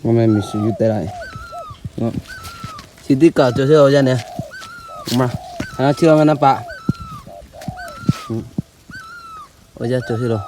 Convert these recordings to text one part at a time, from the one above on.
Meh miˬ suhˍ yuˬ teh la. Chi teˇ kaꞈ cawˬ sheˍ lo yaˇ neh. Ma, chi lo ngaˬ na paˍ. Awˬ yaˇ cawˬ sheˍ lo.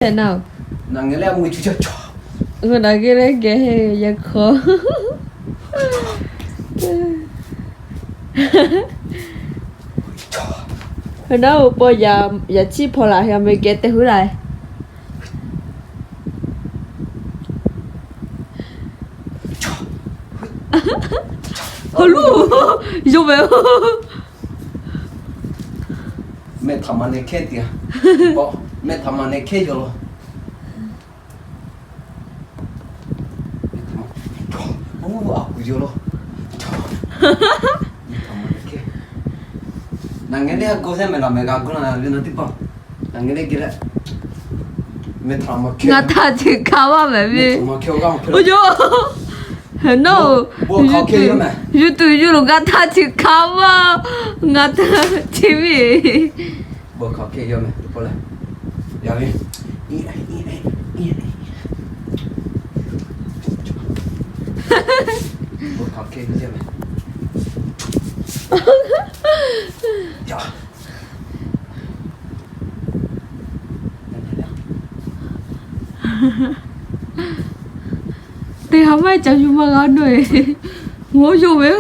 Naˬ ngeh leh mvuhˇ miˬ cuˇ caˇ caˇ. Naˬ geh leh geh yaꞈ hk'aw. Naˬ o paw yaꞈ chiˇ hpaw laˬ, yaꞈ meh geh te huˉ laˬ. Hawˬ luˇ, yawˇ ve. Mehˆ htaꞈ maˍ neh hkehˇ tiꞈ a. Mehˆ htaꞈ maˍ neh hkehˇ yaw lo. Mehˆ htaꞈ maˍ, a kuˬ yaw lo. Mehˆ htaꞈ maˍ neh hkehˇ. Naˬ ngeh leh a gu sehˉ mehˍ laˬ mehˍ g'a gu la ve na teˇ hpaˍ. Naˬ ngeh leh geh leh. Mehˆ htaꞈ maˍ hkehˇ. Ngaˬ htaꞈ chi hkanˍ vaˇ mehˍ ve. Oˇ yoˬ. Heh naˉ, yuˬ tuˬ yuˬ lo ngaˬ htaꞈ chi hkanˍ vaˇ. Ngaˬ htaꞈ chi ve. Bon hk'aˬ hk'e yawˇ meh teˇ pawˆ leh. Yaˇ ve. Bon hk'aˬ hk'e yawˇ meh. Yaˇ. Teˇ ha maˇ ca yuˬ maˇ g'a nawˬ e. Ngaˬ yawˇ ve.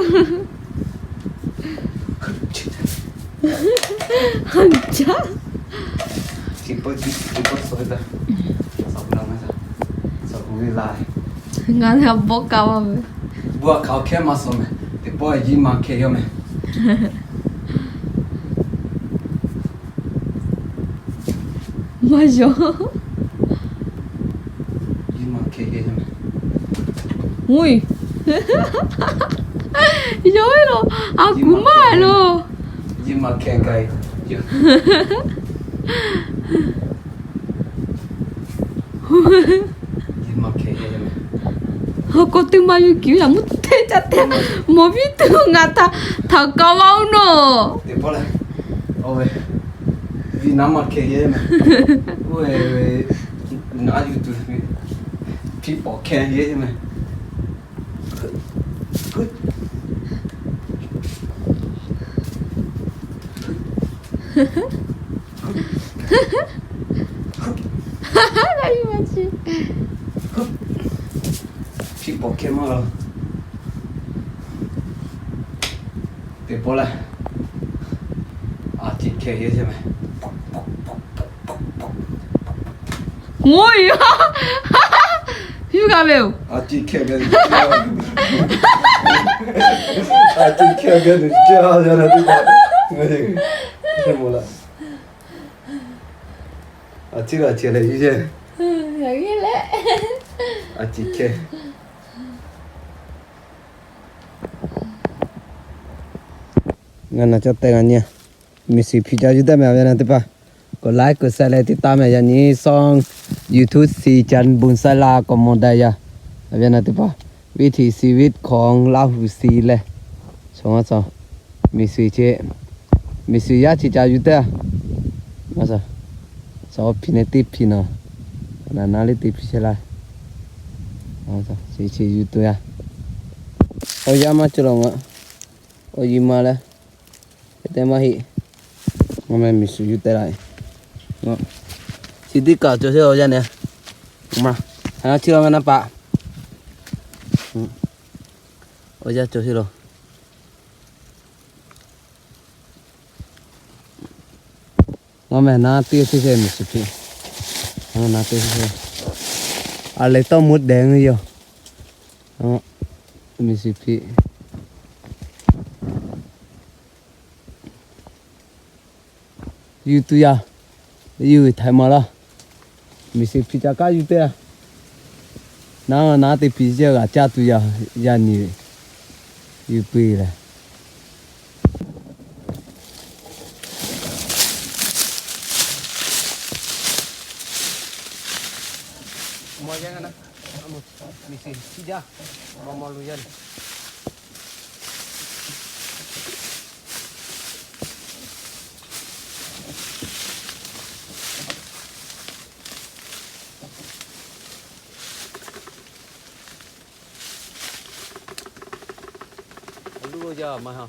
Hk'aˬ caˇ. Ngaˬ leh bawˆ kaˇ vaˇ ve. Bon hk'aˬ hk'e maˇ suh meh. Teˇ pawˆ yiˇ ma hkeh yawˇ meh. Maˇ yaw. Yiˇ ma hkeh yawˇ meh. Uiˬ. Yawˇ ve lo, a kuˬ maˇ lo. Yiˇ ma hkeh gaˬ. Hk'aˬ k'o teˇ maˇ yuˬ kiˬ yaꞈ mvuhˇ teˇ caˇ te. Mawˬ viˉ tuˬ ngaˬ htaꞈ htaꞈ k'aw vaˇ oˬ nawˬ. Teˇ pawˆ leh, oˇ ve, viˉ naˉ maˇ hkeh yehˇ meh. Oˇ ve, ngaˬ yuˬ tuˬ ve, hpiˇ pawˍ hkeh yehˇ meh. Hpiˇ pawˍ hkeh maˇ g'a. Teˇ pawˆ leh, a ciˉ hkeh yehˇ meh. Oˇ, yuˬ g'a ve oˬ. A ciˉ hkeh ve, a ciˉ hkeh ve, a ciˉ g'a ce leh yuˬ yehˇ. A ciˉ hkeh. Ngaˬ naˬ cawˬ tehꞈ g'a nyi. Miˬ suiˍ hpiꞈ ca yuˬ tehꞈ meh a ve na teˇ hpaˍ. K'awꞈ like k'awꞈ share leh tiˉ taˇ meh yaꞈ nyi sawˇ YouTube si can bon sai la k'awꞈ mawˬ daꞈ yaˇ. A ve na teˇ hpaˍ, วิถีชีวิตของลาหูสี leh, shawˍ ma shawˍ, miˬ suiˍ ce, miˬ suiˍ yaˇ chi ca yuˬ tehꞈ a. Maˇ shawˍ, shawˍ hpiꞈ neh teˇ hpiꞈ nawˬ, naˬ naˉ leh teˇ hpiꞈ shehˍ laˇ. Chi chi yuˬ tuˬ yaˇ. Awˬ yaˇ maˇ cawˬ law ngaˬ. Awˬ yiˍ ma leh, hk'e te maˇ heˆ. Ngaˬ meh miˬ suiˍ yuˬ tehꞈ laˇ. Chi teˇ kaꞈ cawˬ sheˍ awˬ yaˇ neh. Ma, ha chi lo ngaˬ na paˍ. Awˬ yaˇ cawˬ sheˍ lo. Ngaˬ meh naˉ teˇ sheˍ miˬ suiˍ hpiꞈ. Ngaˬ naˉ teˇ sheˍ. A leh tawˇ mvuhˇ dehꞈ ve yoˬ. Miˬ suiˍ hpiꞈ. Yuˬ tuˬ yaˇ. Yuˬ htaiˍ maˍ laˇ. Miˬ shiˍ hpiꞈ ca kaˉ yuˬ teˇ a. Naˉ naˉ teˇ hpiꞈ yaˇ g'aꞈ caˇ tuˬ yaˇ nyi ve. Yuˬ peuˬ lehˬ. Miˬ shiˍ hpiꞈ jaˇ. Maw maw lu yaˇ. Lu yaˇ maˇ ha.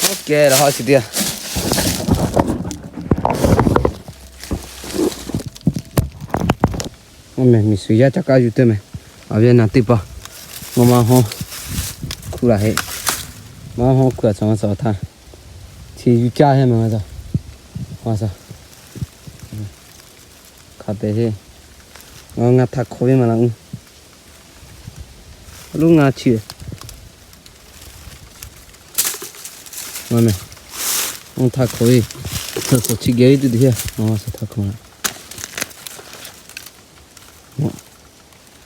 Oˇ kehˬ la ha chi teˇ a. Mehˬ miˬ shiˍ yaˇ ca kaˇ yuˬ teˇ mehˬ. A ve naˬ teˇ pa. Ngaˬ ma hawˉ hkuˇ la heˆ. Ma hawˉ hkuˇ a tcuh ma tcuh htaˇ, chi yuˬ caˇ heˆ mehˬ ma tcuh. Ma tcuh. Hk'a te heˆ. Ngaˬ ngaˇ htaˇ hk'awꞈ ve maˇ la u. Loˉ ngaˇ chi. Ngaˬ mehˬ, oˇ htaˇ hk'awꞈ ve, suhˍ suhˍ chi geh ve teˇ teˇ heˆ. Ngaˬ suhˍ htaˇ hk'awꞈ la.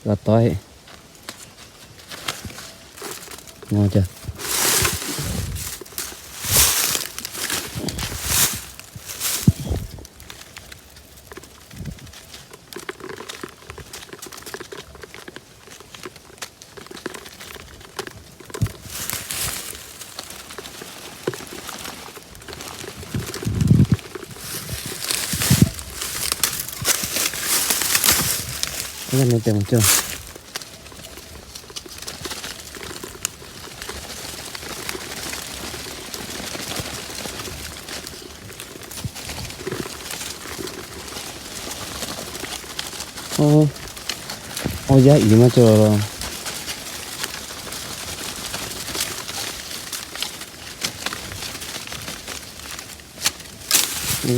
G'a taw heˆ. Ngaˬ ca Yaˇ mehˬ te maˇ cawˬ. Oˇ, oˇ yaˇ iˍ maˇ cawˬ la.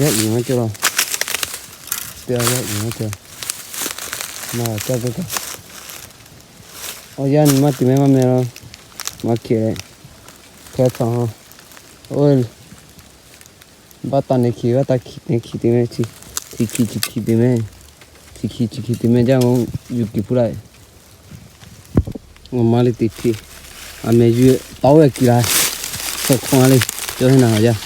Yaˇ iˍ maˇ cawˬ la. Teˇ g'aˇ yaˇ iˍ maˇ cawˬ. Maˇ caˇ teˇ kaꞈ. Awˬ yanˇ nyi maˇ tuˬ mehˆ maˇ mehˆ la. Maˇ hk'e leh, hk'e htaꞈ ha. Oˇ, baˆ taˇ nehˬ hkiˬ, baˆ taˇ hkiˬ nehˬ hkiˬ te mehˆ chi, chi hkiˬ chi hkiˬ te mehˆ, chi hkiˬ chi hkiˬ te mehˆ jaˇ, ngaˬ yuˬ kiˬ hpu laˇ. Ngaˬ ma le teˇ hpiˇ, a mehˬ yuˬ taw ve kiˬ la, suhˍ hk'awꞈ a le, cawˇ heˆ naˍ yaˇ.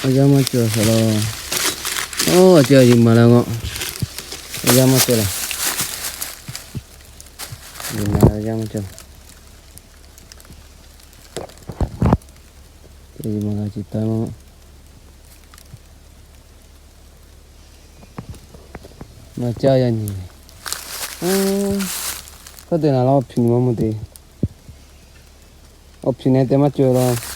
Awˬ yanˇ maˇ cawˬ saˍ laꞈ. Oˇ, a ceh yuˬ maˍ la ngaˬ. Awˬ yanˇ maˇ cawˬ la. Yuˬ maˍ la, awˬ yanˇ maˇ cawˬ. Ceh yuˬ maˍ la ci taˍ maˇ. Maˇ caˇ yaˇ nyi. Hk'aˬ te naˍ la, awˬ hpiꞈ nyi maˇ mvuh te. Awˬ hpiꞈ nyi te maˇ cawˬ la.